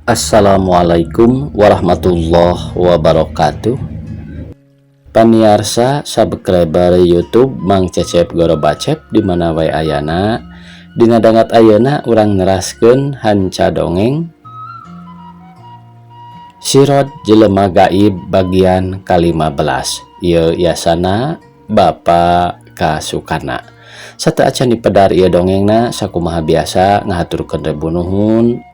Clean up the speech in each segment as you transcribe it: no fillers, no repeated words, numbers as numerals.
Assalamualaikum warahmatullahi wabarakatuh. Pamiarsa subscriber YouTube Mang Cecep Gorobacep di mana wae ayana. Dina dangat ayeuna urang neraskeun hanca dongeng Sirod Jelema Gaib bagian ka-15. Ieu yasana Bapak Kasukana. Sateuacan dipedar ieu dongengna, sakumaha biasa ngahaturkeun rebu nuhun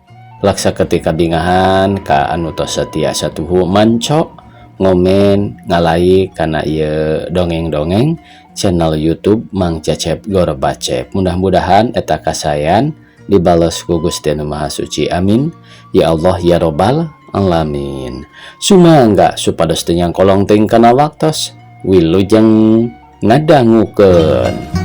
laksa ketika bingahan ka anu tos setia satuhu manco ngomen ngalike kana ieu dongeng-dongeng channel YouTube Mang Cecep Gorobacep. Mudah-mudahan eta kasayan dibales ku Gusti Anu Maha Suci, amin ya Allah ya Robbal Alamin. Sumangga supados teu nyangkolong teuing kana waktos, wilujeng ngadangukeun.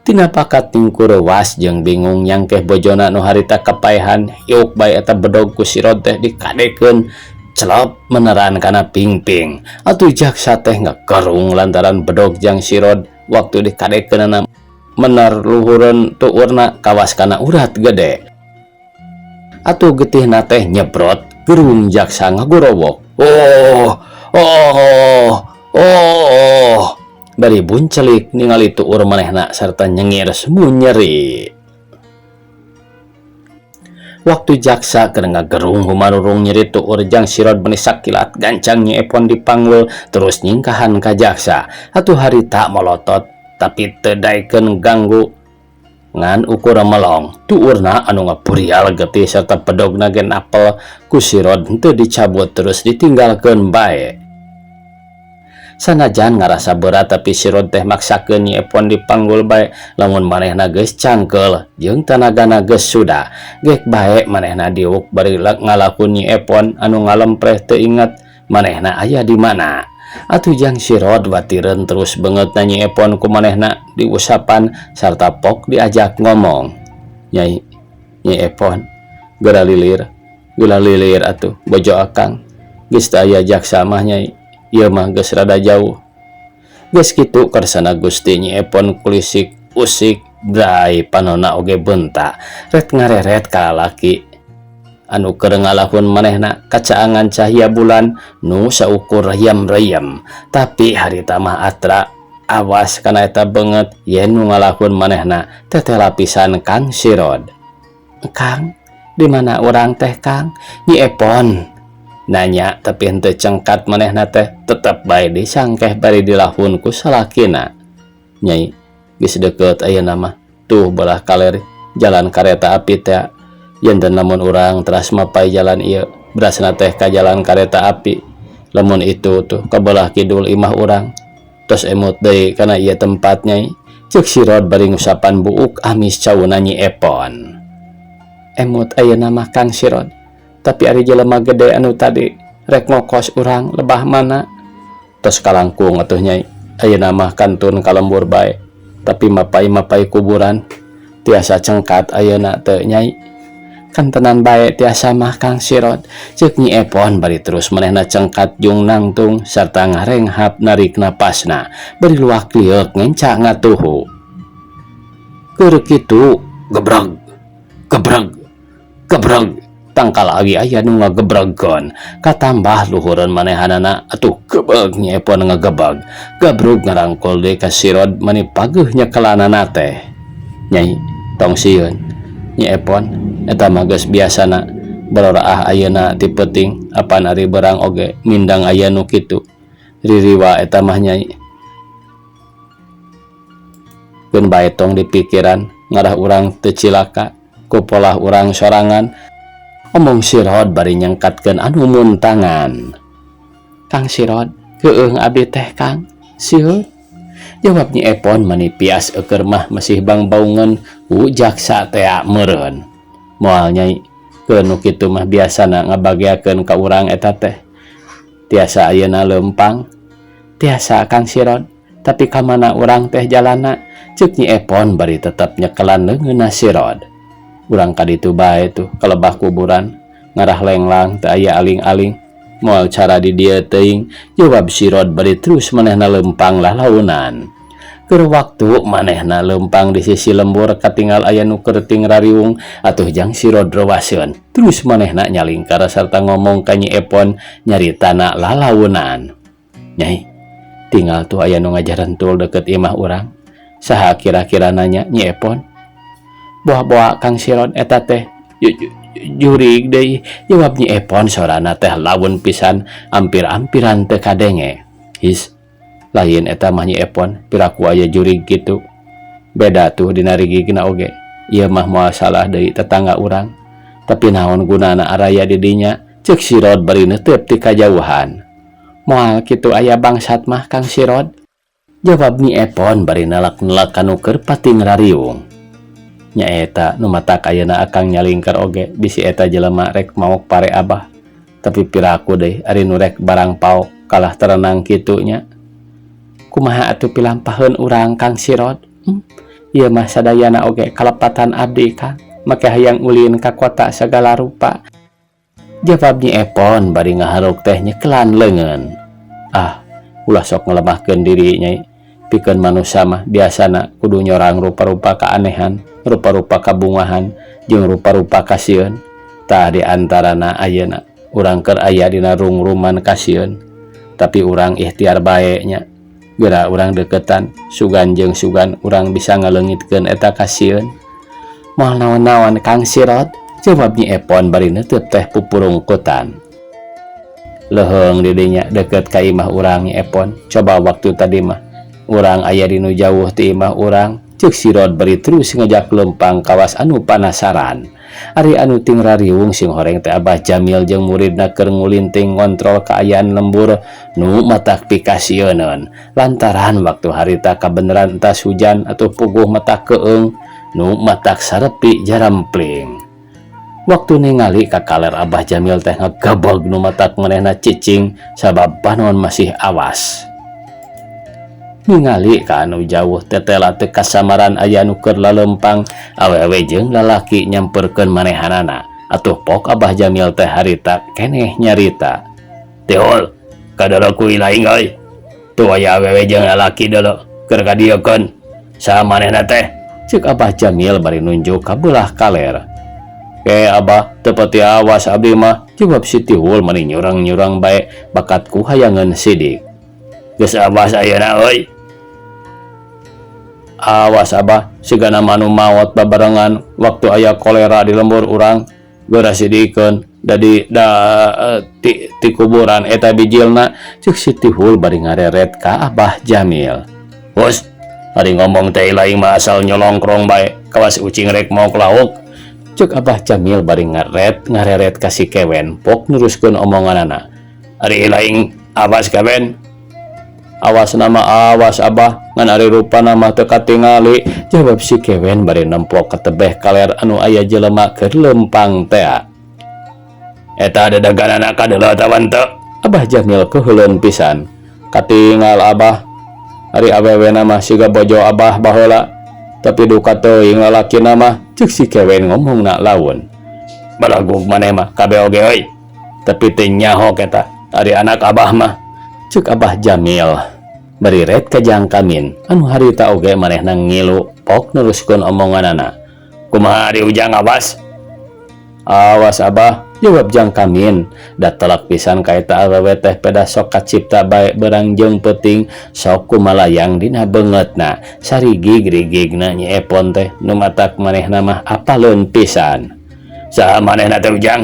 Tina pakat tingkurewas jeung bingung nyangkeh bojona nu harita kapaehan hiuk bae eta bedog ku sirod teh dikadekeun celop meneran kana pingping. Atuh jaksa teh ngagerung lantaran bedog jang sirod waktu dikadekeunana mener luhureun tuurna kawas kana urat gede. Atuh getihna teh nyebrot gerung jaksa ngagorowok. Oh, oh, oh. Bari buncelik ningali tuur manehna sarta nyengir semu nyeri. Waktu jaksa keur ngagerung humarurung nyeri tuur jang sirod meni sakilat gancang Nyi Epon dipanggul terus nyingkahan ka jaksa. Atuh harita molotot tapi teu daekeun ganggu ngan ukur melong. Tuurna anu ngapurial getih serta pedogna ge napel ku sirod henteu dicabut terus ditinggalkeun bae. Sanajan ngarasa berat tapi sirod teh maksakeun Nyi Epon dipanggul bae lamun manehna geus cangkeul jeung tanagana geus sudah. Gek bae manehna diuk bari ngalakun Nyi Epon anu ngalempreh teu inget manehna aya di mana. Atuh jang sirod watireun terus beungeutna Nyi Epon ku manehna diusapan sarta pok diajak ngomong. Nyai, Nyi Epon, geura lilir, geura lilir atuh bojo akang. Geus teu aya jaksa mah nyai, ieu mah geus rada jauh. Geus kitu kersana Gusti Nyi Epon kulisik usik brai panona oge bentak ret ngareret ka lalaki anu keur ngalahun manehna kacaangan cahaya bulan nu saukur rayam-rayam. Tapi harita mah atra awas kana eta beungeut yen nu ngalahun manehna teteh lapisan Kang Sirod. Kang, di mana urang teh Kang? Nyi Epon nanya tapi henteu cengkat manehna teh tetep bae disangkeh bari dilahun ku salakina. Nyai, geus deukeut ayeuna mah tuh belah kaler jalan kareta api teh. Yen teh lamun urang teras mapai jalan ieu berasna teh ka jalan kareta api. Lamun itu tuh ka belah kidul imah urang. Tos emut deui kana ieu tempat nyai. Ceuk sirod bari ngusapan buuk amis cauna Nyi Epon. Emut ayeuna mah Kang Sirod. Tapi ari jelema gede anu tadi rek ngokos urang lebah mana? Tos kalangkung atuh nyai. Ayeuna mah kantun kalembur bae. Tapi mapai-mapai kuburan tiasa cengkat ayeuna teu nyai. Kantenan bae tiasa mah Kang Sirod. Ceuk Nyi Epon bari terus manehna cengkat jung nangtung sarta ngarenghap narik napasna bari luak lieuk ngenca ngatuhu. Keur kitu gebreg gebreg gebreg tangkal awi aya nu ngagebregkeun katambah luhureun manehanana atuh gebeg Nyi Epon ngagebeg gabrug ngarangkul deui ka Sirod mani pageuh nyekelanana teh. Nyai tong sieun Nyi Epon eta mah geus biasana baloraah ayeuna ti peuting apan ari berang oge mindang aya nu kitu. Ririwa eta mah Nyai. Keun bae tong dipikiran ngarah urang teu cilaka ku polah urang sorangan, omong Sirod bari nyengkatkeun anu muntangan. Kang Sirod, keueung abdi teh Kang. Sieun. Jawab Nyi Epon mani pias eukeur mah masih bangbaungeun ku jaksa tea meureun. Moal Nyai, keun nu kitu mah biasana ngabageakeun ka urang eta teh. Tiasa ayeuna leumpang. Tiasa Kang Sirod, tapi ka mana urang teh jalanna? Ceuk Nyi Epon bari tetep nyekelan leungeunna Sirod. Urang ka ditu bae tuh ka lebah kuburan, ngarah lenglang teu aya aling-aling. Moal cara di dieu teuing, jawab Sirod bari terus manehna leumpang lalaunan. Keur waktu manehna leumpang di sisi lembur katinggal aya nu kerting rariung atuh jang Sirod rewaseun. Terus manehna nyalingkar sarta ngomong ka Nyi Epon nyaritana lalaunan. Nyai, tinggal tuh aya nu ngajarentul deket imah urang. Saha kira-kira nanya Nyi Epon? Boa-boa Kang Sirod eta teh jurig deui, jawab Nyi Epon sorana teh laun pisan ampir-ampiran teu kadenge. His, lain eta mah Nyi Epon, piraku aya jurig kitu. Beda tuh dina rigigna oge. Ieu mah moal salah deui tetangga urang. Tapi naon gunana araya di dinya, ceuk Sirod bari neuteup ti kajauhan. Moal kitu aya bangsat mah Kang Sirod, jawab Nyi Epon bari nelak-nelak ka nu keur pating rariung. Nyaeta nu matak ayeuna akang nyalingkar oge bisi eta jelema rek maok pare abah. Tapi piraku deui ari nu rek barang paok kalah terenang kitu nya. Kumaha atuh pilampaheun urang Kang Sirod? Ieu mah sadayana oge kalepatan abdi Kang, make hayang ulin ka kota sagala rupa. Jawab Nyi Epon bari ngaharuk teh nyekelan leungeun. Ah, ulah sok ngalemahkeun diri Nyai. Pikeun manusa mah biasana kudu nyorang rupa-rupa keanehan, rupa-rupa kabungahan, jeung rupa-rupa kasieun. Tah di antarana ayeuna urang keur aya dina rungruman kasieun. Tapi urang ikhtiar bae nya. Geura urang deketan, sugan jeung sugan urang bisa ngaleungitkeun eta kasieun. Moal naon-naon Kang Sirod, jawab Nyi Epon bari neuteub teh pupurungkutan. Leuheung di dinya deket ka imah urang Nyi Epon. Coba waktu tadi mah urang aya di nu jauh ti imah urang, ceuk Sirod bari terus ngajak leumpang kawas anu panasaran. Ari anu ting rariung sing horeng teh Abah Jamil jeung muridna keur ngulinting ngontrol kaayaan lembur nu matak pikasieuneun. Lantaran waktu harita kabeneran entas hujan atau puguh matak keung nu matak sarepi jarampling. Waktu ningali ka kaler Abah Jamil teh ngagebeg nu matak manehna cicing sabab panon masih awas. Ningali ka anu jauh tetela teu kasamaran aya nu keur lalempang awewe jeung lalaki nyamperkeun manehanana. Atuh pok Abah Jamil teh harita keneh nyarita. Tihul, kadoro ku ilaing euy. Tuh aya awewe jeung lalaki deuleu keur kadieukeun. Saha manehna teh? Ceuk Abah Jamil bari nunjuk ka beulah kaler. Ke Abah, teu pati awas abdi mah, jawab si Tihul mani nyurang-nyurang bae bakat ku hayangeun sidik. Geus awas ayeuna euy. Awas Abah, sigana manu maot babarengan waktu aya kolera di lembur urang, geura sidikeun da di da ti, ti kuburan eta bijilna, ceuk si Tihul bari ngareret ka Abah Jamil. Bos, ari ngomong teh lain mah asal nyolongkrong bae, kawas ucing rek maok lauk. Ceuk Abah Jamil bari ngareret ka si Kewen, pok neruskeun omonganana. Ari lain awas Kewen. Awas nama awas Abah, ngan ari rupana mah teu katingali, jawab si Kewen bari nemplok ka tebeh kaler anu aya jelema keur lempang tea. Eta dedeganana kadeuleu atawa henteu? Abah Jamil keuheuleun pisan. Katingal Abah, ari awewena mah siga bojo Abah baheula. Tapi duka teuing lalakina mah, ceuk si Kewen ngomongna laun. Balagug maneh mah kabeh oge euy. Tapi teu nyaho eta, ari anak Abah mah, ceuk Abah Jamil. Bari ret ka Jang Kamin, anu harita oge manehna ngilu pok neruskeun omonganana. Kumaha ari Ujang awas? Awas Abah, jawab Jang Kamin. Da telak pisan ka eta awewe teh peda sok kacipta bae berang jeung peuting sok kumalayang dina beungeutna. Sarigig-rigigna Nyi Epon teh nu matak manehna mah apaleun pisan. Saha manehna teh Ujang?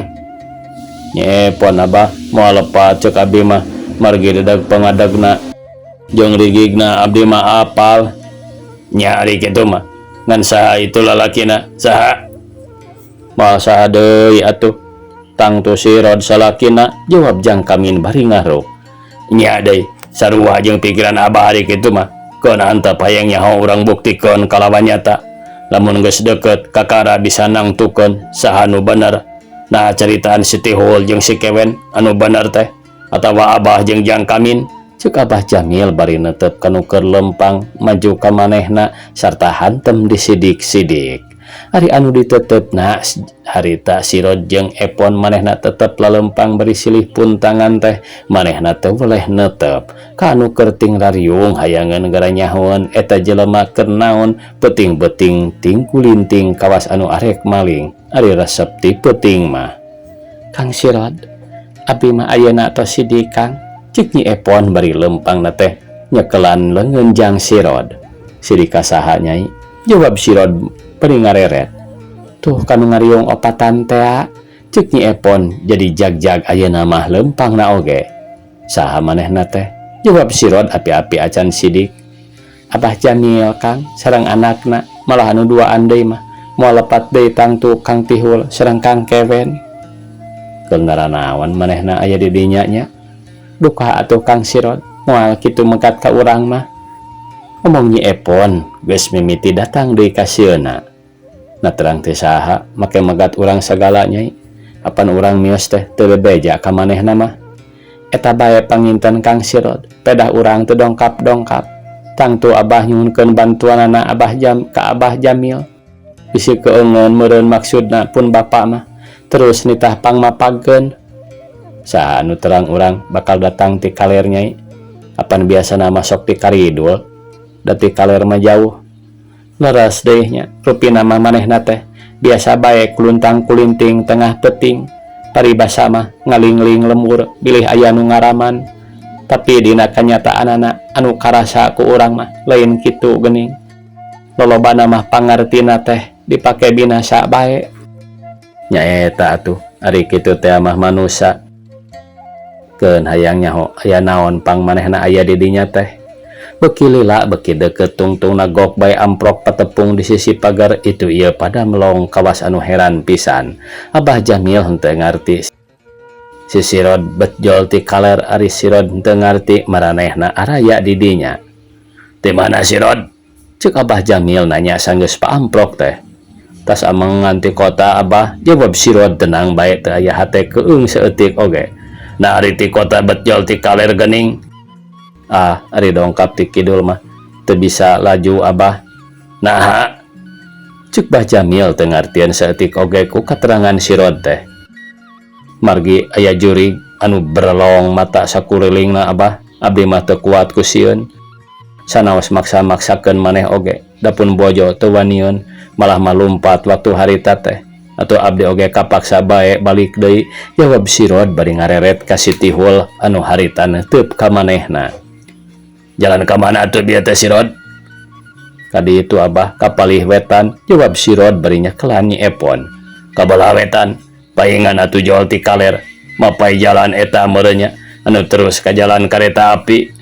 Nyi Epon Abah, moal lepat ceuk abi mah. Margi dedag pangadegna jeung rigigna abdi mah apal. Nya ari kitu mah ngan saha itu lalakina saha? Moal saha deui atuh tangtu si Rod salakina, jawab Jang Kamin bari ngaruk. Nya deui sarua jeung pikiran abah ari kitu mah. Keun antep hayang nyaho urang buktikeun kalawan nyata. Lamun geus deukeut kakara bisa nangtukeun saha nu bener. Nah caritaan si Tihul jeung si Kewen anu bener teh atawa abah jeung Jang Kamin, cek Abah Jamil bari netep kanu keur lempang maju ka manehna sarta hantem disidik-sidik. Ari anu ditetepna harita si Rod jeung Epon manehna tetep lalempang bari silih puntangan teh manehna teu weleh netep. Ka anu keur ting rariung hayangeun garanyahoeun eta jelema keur naon peuting-beuting tingkulinting kawas anu arek maling ari resep ti peuting mah. Kang Sirod, abi mah ayeuna tos sidik Kang, cek Nyi Epon bari lempangna teh nyekelan leungeun Jang Sirod. Sidik ka saha Nyai? Jawab Sirod bari ngareret. Tuh kanu ngariung opatan tea, cek Nyi Epon jadi jag-jag ayeuna mah lempangna oge. Saha manehna teh? Jawab Sirod api-api acan sidik. Abah Jamil Kang sareng anakna, malah anu duaan deui mah moal lepat deui tangtu Kang Tihul sareng Kang Kewen. Keun naranaon manehna aya di dinya nya? Duka atuh Kang Sirod, moal kitu megat ka urang mah. Omong Nyi Epon geus mimiti datang deui ka sieuna. Na terang teh saha make megat urang sagala Nyai? Apan urang mios teh teu bebeja ka manehna mah. Eta bae panginten Kang Sirod, pedah urang teu dongkap-dongkap. Tangtu abah nyuhunkeun bantuanana Abah Jam ka Abah Jamil. Bisi keungeun meureun maksudna pun bapa mah terus nitah pangmapagkeun. Saha anu terang urang bakal datang ti kaler Nyai? Apan biasana masok ti karidul, da ti kaler mah jauh. Leres deui nya, rupina mah manehna teh biasa bae kuluntang kulinting tengah peuting. Paribasa mah ngalingling lembur bilih aya nu ngaraman. Tapi dina kanyataanana anu karasa ku urang mah lain kitu geuning. Lolobana mah pangartina teh dipake binasa bae. Nyaeta atuh ari kitu teh mah manusa. Keun hayang nyaho aya naon pang manehna aya di dinya teh. Beki lila beki deukeut tungtungna gok bae amprok patepung di sisi pagar itu ieu pada melong kawas anu heran pisan. Abah Jamil henteu ngarti. Si Sirod betjol ti kaler ari Sirod henteu ngarti maranehna araya di dinya. Ti mana Sirod? Cek Abah Jamil nanya sanggeus paamprok teh. Tas amengan ti kota Abah, jawab Sirod tenang bae teu aya hate keung saeutik oge. Nah ari ti kota betjol ti kaler geuning. Ah, ari dongkap ti kidul mah teu bisa laju Abah. Naha? Cek Bah Jamil teu ngartieun saeutik oge ku katerangan Sirod teh. Margi aya jurig anu berlong mata sakurilingna Abah, abdi mah teu kuat ku sieun. Sanaos maksa-maksakeun maneh oge, da pun bojo teu waniun, malah malumpat waktu harita teh. Atuh abdi oge kapaksa bae balik deui, jawab Sirod bari ngareret ka si Tihul anu harita neuteup ka manehna. Jalan ka mana atuh bieu teh Sirod? Ka ditu Abah, ka palih wetan, jawab Sirod bari nyekelan Nyi Epon. Ka belah wetan, paingan atuh jol ti kaler, mapai jalan eta meureun nya, anu terus ka jalan kareta api.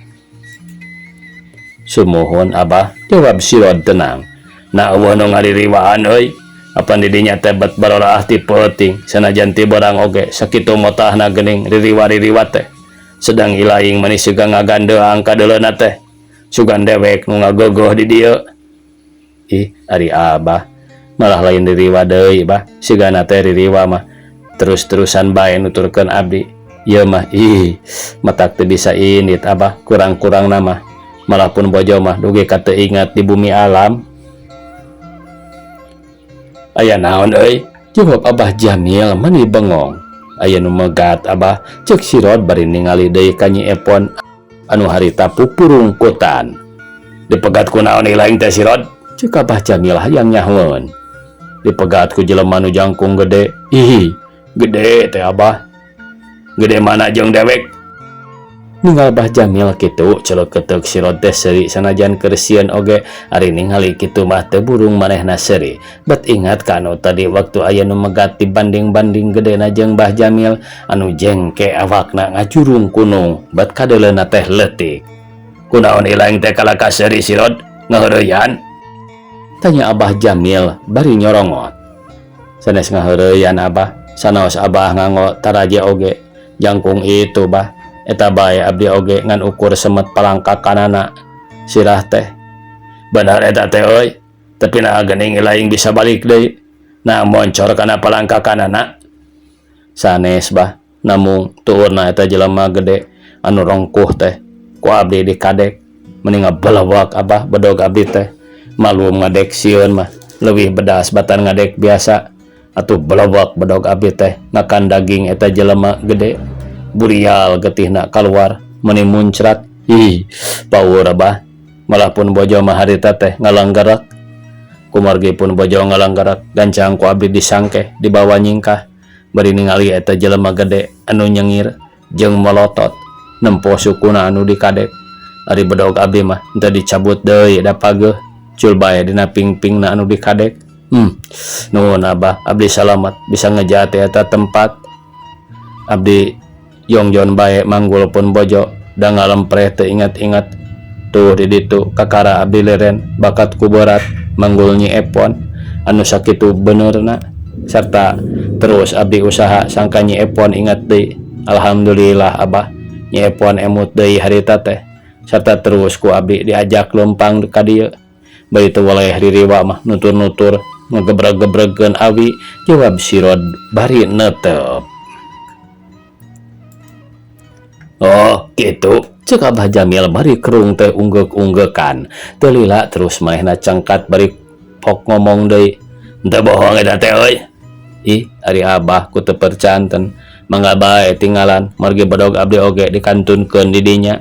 Sumuhun Abah, jawab Sirod tenang. Nah eueuh nu ngaririwaan euy, apan di dinya teh bet baroraah ti peuting, sanajan ti beurang oge sakitu motahna geuning ririwa-ririwa teh. Sedang ilaing mani siga ngagandeang ka deuleuna teh. Sugan dewek nu ngageugeuh di dieu. Ih, ari Abah malah lain ririwa deui bah, sigana teh ririwa mah terus-terusan bae nuturkeun abdi. Ieu mah ih, matak teu bisa indit Abah, kurang-kurangna mah. Malah pun bojo mah dugi ka teu ingat di bumi alam. Aya naon euy? Jawab Abah Jamil mani bengong. Aya nu megat Abah, cek Sirod bari ningali deui ka Nyi Epon anu harita pupurungkutan. Dipegat ku naon ilaing teh Sirod? Cek Abah Jamil hayang nyahoeun. Dipegat ku jelema nu jangkung gede. Ih, gede teh Abah. Gede mana jeung dewek? Ninggal Bah Jamil kitu celeketeuk si Rod teh seuri sanajan keur sieun oge ari ningali kitu mah teu burung manehna seuri. Bet ingat ka anu tadi waktu aya nu megat dibanding-banding gedena jeung Bah Jamil anu jengke awakna ngajurung kunung bet kadeuleuna teh leutik. Kunaon ilaing teh kalah ka seuri si Rod ngaheureyan? Tanya Abah Jamil bari nyorongot. Sanes ngaheureyan Abah, sanaos Abah nganggo taraje oge jangkung itu Bah. Eta bae abdi oge ngan ukur semet palangkakanana sirah teh. Bener eta teh euy, tapi nah geuning ilaing bisa balik deui. Nah moncor kana palangkakanana. Sanes Bah, namung tuurna eta jelema gede anu rongkuh teh ku abdi dikadek meni ngabalawak Abah bedog abdi teh. Malum ngadek sieun mah leuwih bedas batan ngadek biasa. Atuh balawak bedog abdi teh ngakan daging eta jelema gede. Burial getihna kaluar meni muncrat. Ih, paur Abah. Malah pun bojo mah harita teh ngalanggarak. Kumargi pun bojo ngalanggarak gancang ku abdi disangkeh dibawa nyingkah. Bari ningali eta jelema gede anu nyengir jeung molotot nempo sukuna anu dikadek. Ari bedog abdi mah henteu dicabut deui da pageuh cul bae dina pingpingna anu dikadek. Nuhun Abah, abdi salamat bisa ngejat eta tempat. Abdi yongjon bae manggul pun bojo da ngalempreh teu ingat-ingat. Tuh di ditu kakara abdi leren bakat ku berat manggul Nyi Epon anu sakitu benerna serta terus abdi usaha sangka Nyi Epon ingat deui. Alhamdulillah Abah, Nyi Epon emut deui harita teh serta terus ku abdi diajak leumpang ka dieu. Bari teu waleh ririwa mah nutur-nutur ngegebreg-gebregkeun awi, jawab si Rod bari netep. Oh, gitu. Cek Abah Jamil bari kerung teh unggeuk-unggeukan. Teu lila terus manehna cangkat bari pok ngomong deui. Henteu bohong eta teh euy. Ih, ari Abah ku teu percanten. Mangga bae tinggalan margi bedog abdi oge dikantunkeun di dinya.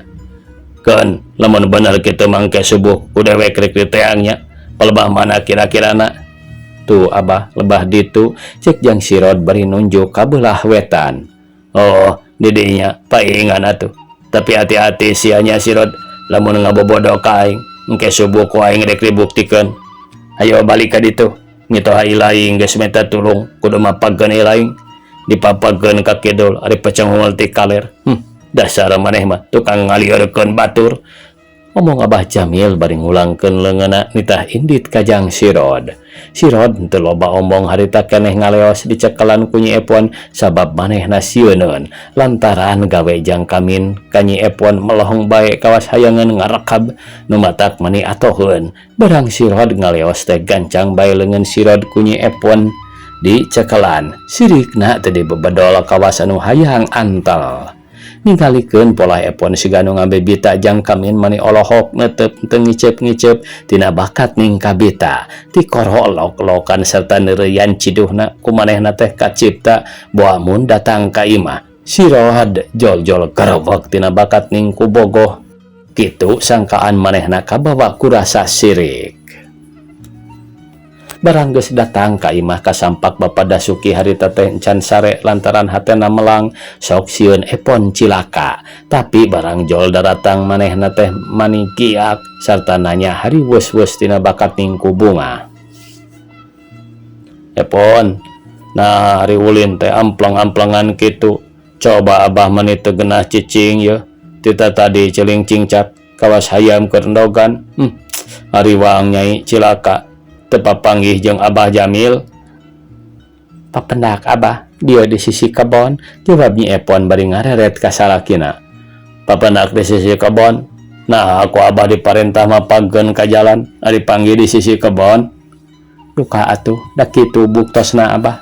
Keun, lamun bener kitu mangke subuh ku dewek rek diteang nya. Palebah mana kira-kirana? Tuh Abah, lebah ditu. Cek Jang Sirod bari nunjuk ka beulah wetan. Oh, didinya paingan atuh. Tapi hati-hati sianya Sirod, lamun ngabobodo ka aing, engke subuh ku aing rek dibuktikeun. Hayo balik ka ditu. Mitoha ilaing geus menta tulung, kudu mapagkeun ilaing. Dipapagkeun ka kidul ari pecengul ti kaler. Dasar maneh mah tukang ngaliurkeun batur. Omong Abah Jamil bari ngulangkeun leungeunna nitah indit ka Jang Sirod. Sirod teu loba omong harita keneh ngaleos dicekelan ku Nyi Epon sabab manehna sieuneun lantaran gawe jang kamin ka Nyi Epon melohong bae kawas hayangeun ngarekab nu matak mani atoheun. Barang Sirod ngaleos teh gancang bae leungeun Sirod ku Nyi Epon dicekelan. Sirikna teh dibebedol kawas anu hayang antel. Ningalikeun polah Epon siga nu ngabebita jang kamin mani olohok netep teu ngiceup-ngiceup tina bakat ning kabita. Ti korolok-lokan serta neureuyan ciduhna ku manehna teh kacipta boa mun datang ka imah. Sirod jol-jol garewek tina bakat ning ku bogoh. Kitu sangkaan manehna kabawa ku rasa sirik. Barang geus datang ka imah kasampak Bapa Dasuki harita teh encan sare lantaran hatena melang sok sieun Epon cilaka. Tapi barang jol daratang manehna teh mani giak sarta nanya hariweus-weus tina bakat ning ku bunga. Epon, nah hari ulin teh amplang-amplangan kitu. Coba abah mani teu genah cicing yeuh. Tita tadi celing cingcap kawas hayam keur endogan. Hariwang nyai cilaka. Teu papanggih jeung Abah Jamil. Papendak Abah, dia di sisi kebon, jawab Nyi Epon bari ngareret ka salakina. Papendak di sisi kebon. Nah, aku Abah diparentah mapagkeun ka jalan, ari panggih di sisi kebon. Duka atuh, da kitu buktosna Abah.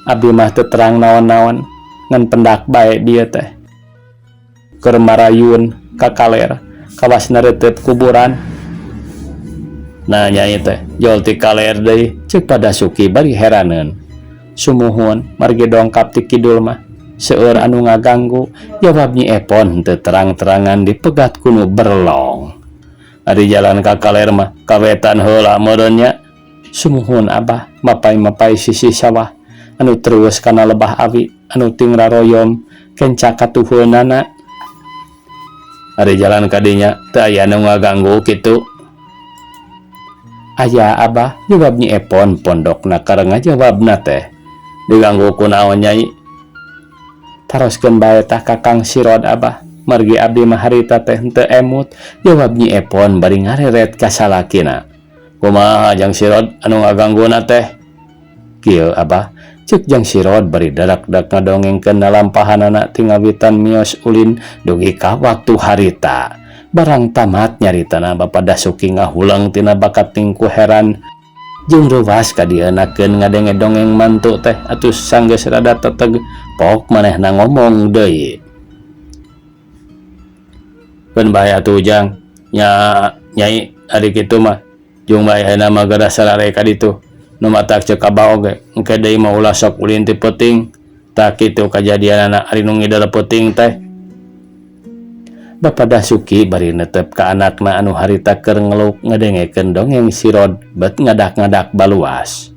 Abdi mah teu terang naon-naon, ngan pendak bae dieu teh. Keur marayun ka kaler, kawas nereteup kuburan. Nah nyai teh jol ti kaler deui, ceuk Pak Dasuki bari heraneun. Sumuhun margi dongkap ti kidul mah seueur anu ngaganggu, jawab Nyi Epon teu terang-terangan dipegat ku nu berlong. Ari jalan ka kaler mah kawetan heula meureun nya. Sumuhun Abah mapai-mapai sisi sawah anu terus kana lebah awi anu ting raroyom kenca katuheunana. Ari jalan ka dinya teu aya nu ngaganggu kitu? Aya Abah, jawab Nyi Epon pondokna keur ngajawabna teh. Diganggu ku naon Nyai? Taroskeun bae tah ka Kang Sirod Abah, margi abdi mah harita teh henteu emut, jawab Nyi Epon bari ngareret ka salakina. Kumaha Jang Sirod anu ngagangguna teh? Kieu Abah, Cek Jang Sirod bari darak-dak ngadongengkeun lalampahanana ti ngawitan mios ulin dugi ka waktu harita. Barang tamat nyaritana Bapa Dasuki ngahuleng tina bakat tingku heran jeung reuwas kadieunakeun ngadenge dongeng mantu teh atuh sanggeus rada teteg pok manehna ngomong deui. Keun bae atuh Ujang, nya Nyai ari kitu mah. Jung bae ayeuna mah geura sarare ka ditu. Nu matak ceuk abah oge, engke deui mah ulah sok ulin ti peuting. Tah kitu kajadianana ari nu ngider peuting teh. Bapa Dasuki bari netep ka anakna anu harita keur ngeluk ngadengekeun dongeng Sirod bet ngadak-ngadak baluas.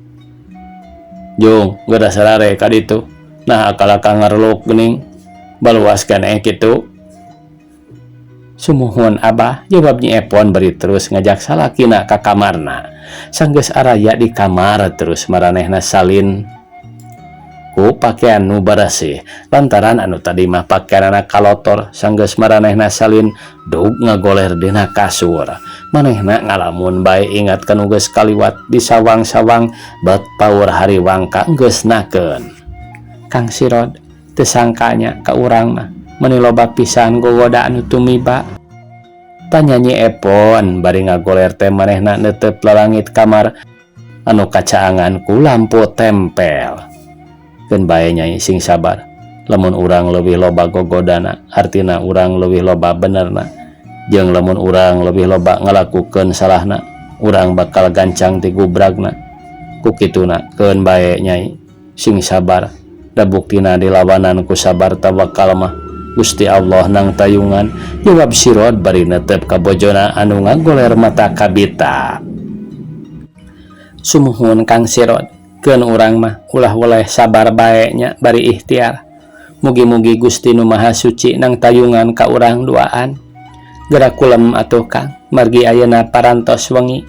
Jung, geura sarare ka ditu. Nah kalakah ngareluk geuning. Baluas keneh kitu. Sumuhun Abah, jawab Nyi Epon bari terus ngajak salakina ka kamarna. Sanggeus araya di kamar terus maranehna salin ku pakaian nu barasih lantaran anu tadi mah pakaianana kalotor. Sanggeus maranehna salin dug ngagoler dina kasur. Manehna ngalamun bae ingat ka nu geus kaliwat di sawang-sawang bet paur hariwang ka geus nakeun. Kang Sirod, teu sangkanya ka urang mah meuni loba pisan gogoda anu tumiba. Tanya Nyi Epon bari ngagoler teh manehna neuteup lalangit kamar anu kacaangan ku lampu tempel. Keun bae Nyai, sing sabar. Lamun urang leuwih loba gogodana artina urang leuwih loba benerna, jeung lamun urang leuwih loba ngalakukeun salahna urang bakal gancang tigubragna. Ku kituna keun bae Nyai, sing sabar, da buktina dilawanan ku sabar tawakal mah Gusti Allah nang tayungan, jawab Sirod bari netep ka bojona anu ngagoler mata kabita. Sumuhun Kang Sirod, keun urang mah ulah weleh sabar bae nya bari ikhtiar. Mugi-mugi Gusti Nu Maha Suci nang tayungan ka urang duaan. Geura kulem atuh Kang, margi ayeuna parantos wengi.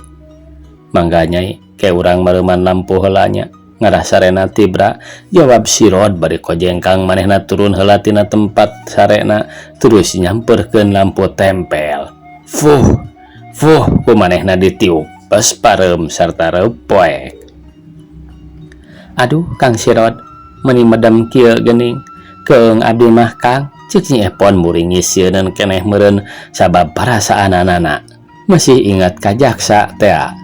Mangga Nyai, ke urang mareuman lampu heula nya. Ngarah sarena tibra, jawab Sirod bari kojengkang manehna turun heula tina tempat sarena terus nyamperkeun lampu tempel. Fuh, fuh ku manehna ditiup pas pareum sarta reupoek. Aduh Kang Sirod, meuni medem kieu geuning. Keung abdi mah Kang, cek Nyi Epon muringis sieuneun keneh meureun sabab perasaanana masih ingat ka jaksa tea.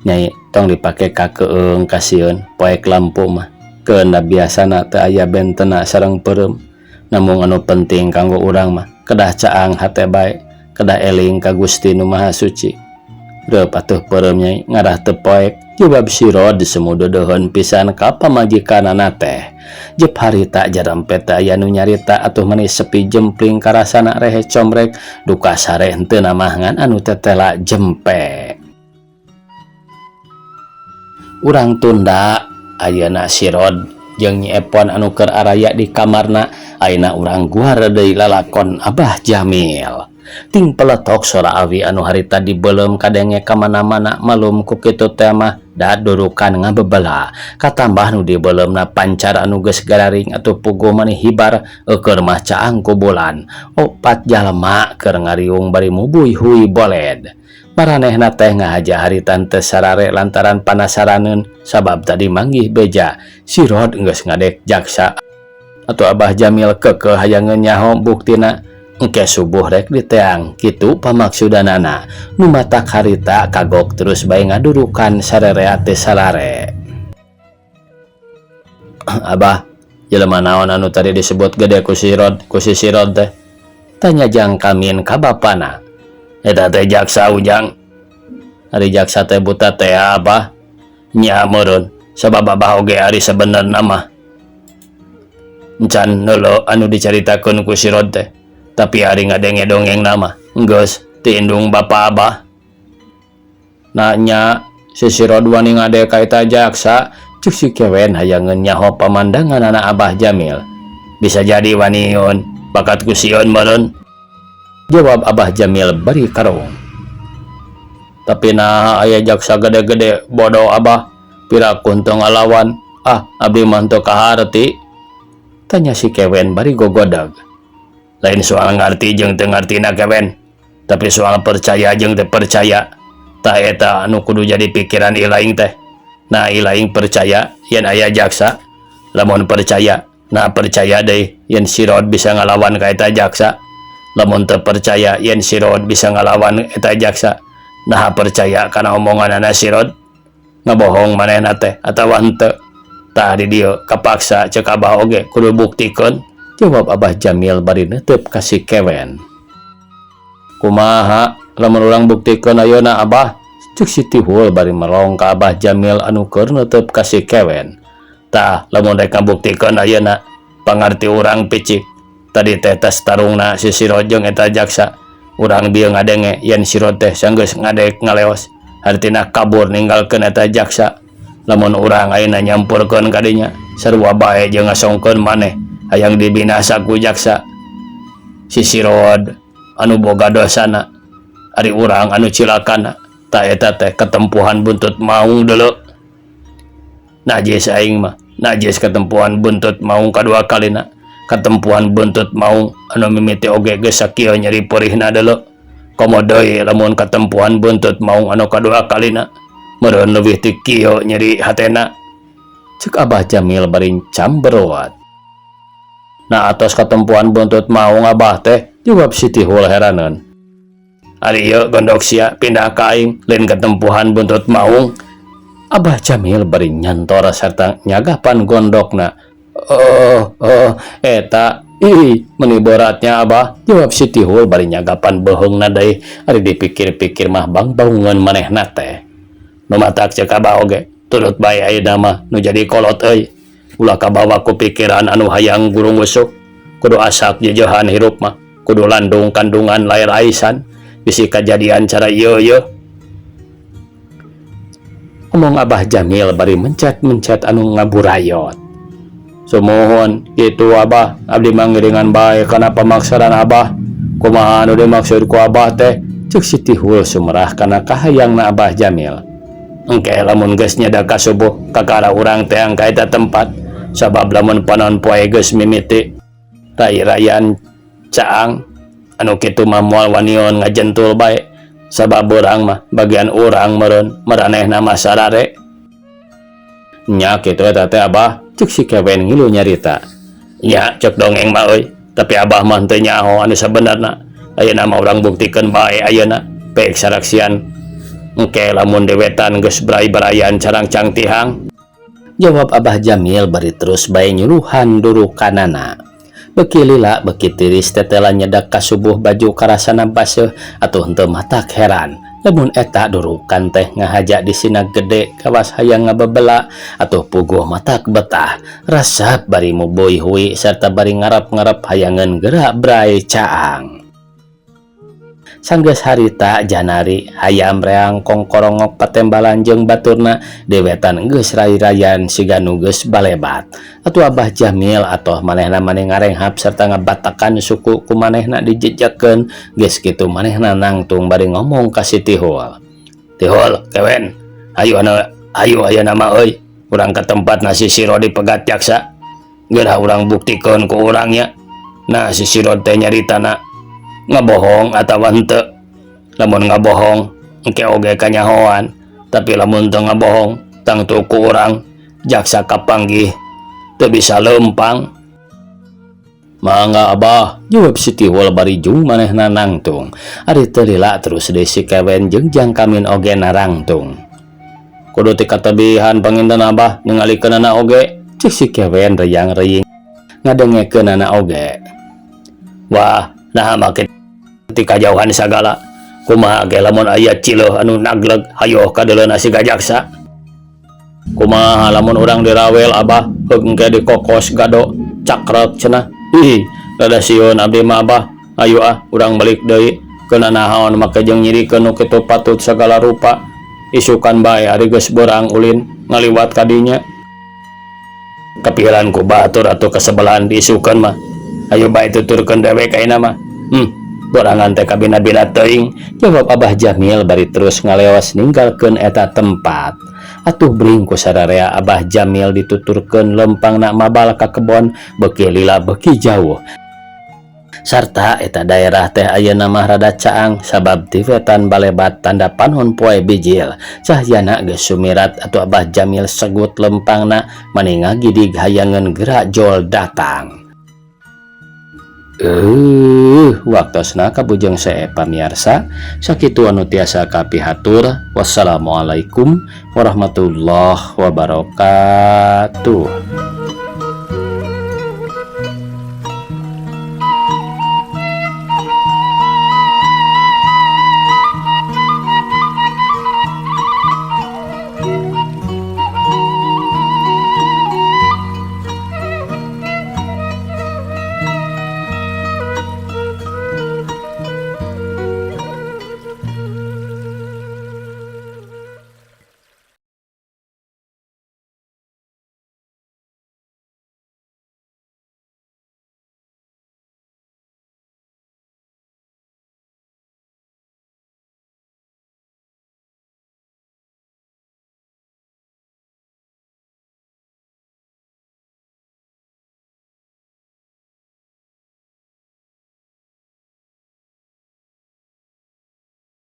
Nyai, tong dipake ka keung kasieun poek lampu mah. Keun da biasana teu aya bentena sareng peureum. Namung anu penting kanggo urang mah kedah caang hate bae, kedah eling ka Gusti Nu Maha Suci. Reup atuh peureum Nyai, ngarah teu poek, jawab Sirod semu deudeheun pisan ka pamajikanana teh. Jep harita jarempe teu aya nu nyarita atuh mani sepi jempling karasana rehe comrek duka sare henteu mah ngan anu tetela jempe. Urang tunda ayeuna Sirod jeung Nyi Epon anu keur araya di kamarna, ayeuna urang guar deui lalakon Abah Jamil. Ting peletok sora awi anu harita dibeuleum kadenge ka mana-mana malum ku kitu teh mah da durukan ngabebela katambah nu dibeuleumna pancar anu geus gararing atuh puguh mani hibar eukeun mah caang ku bulan. Opat jalma keur ngariung bari mubuy hui boled. Maranehna teh ngahaja harita teu sarare lantaran panasaraneun sabab tadi manggih beja Sirod geus ngadek jaksa atau Abah Jamil kekeh hayangeun nyaho buktina engke subuh rek diteang kitu pamaksudanana nu matak harita kagok terus bae ngadurukan sarerea teu sarare. Abah, jelema naon anu tadi disebut gede ku Sirod, ku si Sirod teh? Tanya Jang Kamin ka bapana. Eta teh jaksa Ujang. Ari jaksa teh buta teh Abah? Nya meureun, sabab Abah oge ari sabenerna mah encan neuleu anu dicaritakeun ku Sirod teh. Tapi ari ngadenge dongeng mah geus ti indung bapa Abah. Nah nya si Sirod wani ngadek ka eta jaksa, cuk si Kewen hayangeun nyaho pamandanganana Abah Jamil. Bisa jadi waniun bakat ku sieun meureun. Jawab Abah Jamil bari karung. Tapi naha aya jaksa gede-gede bodoh Abah piraku henteu ngalawan ah abdi mah henteu kaharti tanya si Kewen bari gogodag. Lain soal ngarti jeung teu ngartina Kewen tapi soal percaya jeung teu percaya tah eta anu kudu jadi pikiran ilaing teh. Nah ilaing percaya yen aya jaksa lamun percaya nah percaya deui yen si Rod bisa ngalawan ka eta jaksa lamun teu percaya yen si Rod bisa ngalawan eta jaksa naha percaya kana omonganana si Rod ngabohong manehna teh atawa henteu tah di dieu kapaksa ceuk Abah oge kudu buktikeun jawab Abah Jamil bari neuteub ka si Kewen. Kumaha lamun urang buktikeun ayeuna Abah cek si Tihul bari melong ka Abah Jamil anu keur neuteub ka si Kewen. Tah lamun rek ngabuktikeun ayeuna pangarti urang picik tadi teh tas tarungna si Sirot jeung eta jaksa urang bieu ngadenge yen Sirot teh sanggeus ngadek ngaleos hartina kabur ninggalkeun eta jaksa lamun urang ayeuna nyampurkeun ka dinya sarua bae jeung ngasongkeun maneh hayang dibinasa ku jaksa si Sirot anu boga dosana ari urang anu cilakana tah eta teh ketempuhan buntut maung deuleu najis aing mah najis ketempuhan buntut maung kadua kalina katempuhan buntut maung anu mimiti oge geus sakieu nyeri perihna deuleu komo deui lamun katempuhan buntut maung anu kadua kalina meureun leuwih ti kieu nyeri hatena cek Abah Jamil bari camberoat. Nah atos katempuhan buntut maung Abah teh jawab si Tihul heraneun. Ari ieu gondok sia pindah ka aing lain katempuhan buntut maung Abah Jamil bari nyantor sarta nyagapan gondokna. Oh, oh, eta ih meni beratnya Abah jawab si Tihul bari nyagapan beuheungna deui ari dipikir-pikir mah bangbaungeun manehna teh. Nu matak ceuk Abah oge turut bae ayeuna mah nu jadi kolot euy ulah kabawa ku pikiran anu hayang gurungusuk kudu asak jejehan hirup mah kudu landung kandungan lair aisan bisi kajadian cara ieu ieu omong Abah Jamil bari mencet-mencet anu ngaburayot. Sumuhun kitu Abah abdi mah ngiringan bae kana pamaksadan Abah kumaha anu dimaksud ku Abah teh ceuk si Tihul sumerah kana kahayangna Abah Jamil. Engke lamun geus nyada ka subuh kakara urang teang ka eta tempat sabab lamun panon poe geus mimiti rai-rayan caang anu kitu mah moal wanion ngajentul bae sabab urang mah bagian urang meureun maranehna mah sarare. Nya kitu eta teh Abah cek si Kewen ngilu nyarita. Nya cek dongeng mah euy tapi Abah mah teu nyaho anu sabenerna ayeuna mah urang buktikeun bae ayeuna pek saraksian engke lamun dewetan geus berai-berayan carangcang tihang jawab Abah Jamil bari terus bae nyuruhan durukanana. Beki lila beki tiris tetela nyedak ka subuh baju karasana baseuh atuh henteu matak heran lamun eta durukan teh ngahaja di sina gede kawas hayang ngabebela atuh puguh matak betah rasap bari mubuy hui serta bari ngarap-ngarap hayangeun gerak brai caang. Sanggeus harita janari hayam reang kongkorongok patembalan jeung baturna dewetan geus rai-rayan siga nu geus balebat. Atuh Abah Jamil atoh manehna mani ngarenghap serta ngabatakan suku ku manehna dijejekeun geus kitu manehna nangtung bari ngomong ka si Tihul. Tihul, Kewen, ayo anu ayo ayeuna mah euy, urang ka tempatna si Siro dipegat jaksa. Geura urang buktikeun ku urang nya. Nah si Siro teh nyaritana ngabohong atawa henteu. Lamun ngabohong engke oge kanyahoan, tapi lamun teu ngabohong tangtu ku urang jaksa kapanggih teu bisa leumpang. Mangga Abah, jawab si Tihul bari jung manehna nangtung. Ari teu lila terus deui si Kewen jeung Jangkamin oge narangtung. Kudu ti katebihan panginten Abah ningalikeunana oge, cek si Kewen reyang-reying ngadengekeunana oge. Wah, naha make ti kajauhan sagala. Kumaha ge lamun aya cileuh anu nagleg hayoh kadeuleuna siga jaksa. Kumaha lamun urang dirawel Abah heug engke dikokos gado cakrek cenah. Ih, rada sieun abdi mah Abah. Ayo ah urang balik deui. Keuna naon make jeung nyirikeun nu kitu patut sagala rupa. Isukan bae ari geus beurang ulin ngaliwat ka dinya. Kapikiran ku batur atuh kasebelahan diisukeun mah. Ayo bae tuturkeun dewek ayeuna mah. Borangan teh kabina-bina teuing, jawab Abah Jamil bari terus ngaleos ninggalkeun eta tempat. Atuh bring ku sararea Abah Jamil dituturkeun lempangna mabal ka kebon beuki lila beuki jauh. Sarta eta daerah teh ayeuna mah rada caang sabab ti wetan balebat tanda panon poe bijil. Cahyana geus sumirat atuh Abah Jamil segut lempangna mani ngagidig hayangeun geura jol datang. Waktosna kabujeng sae pamiarsa, sakitu anu tiasa kapihatur. Wassalamualaikum warahmatullahi wabarakatuh.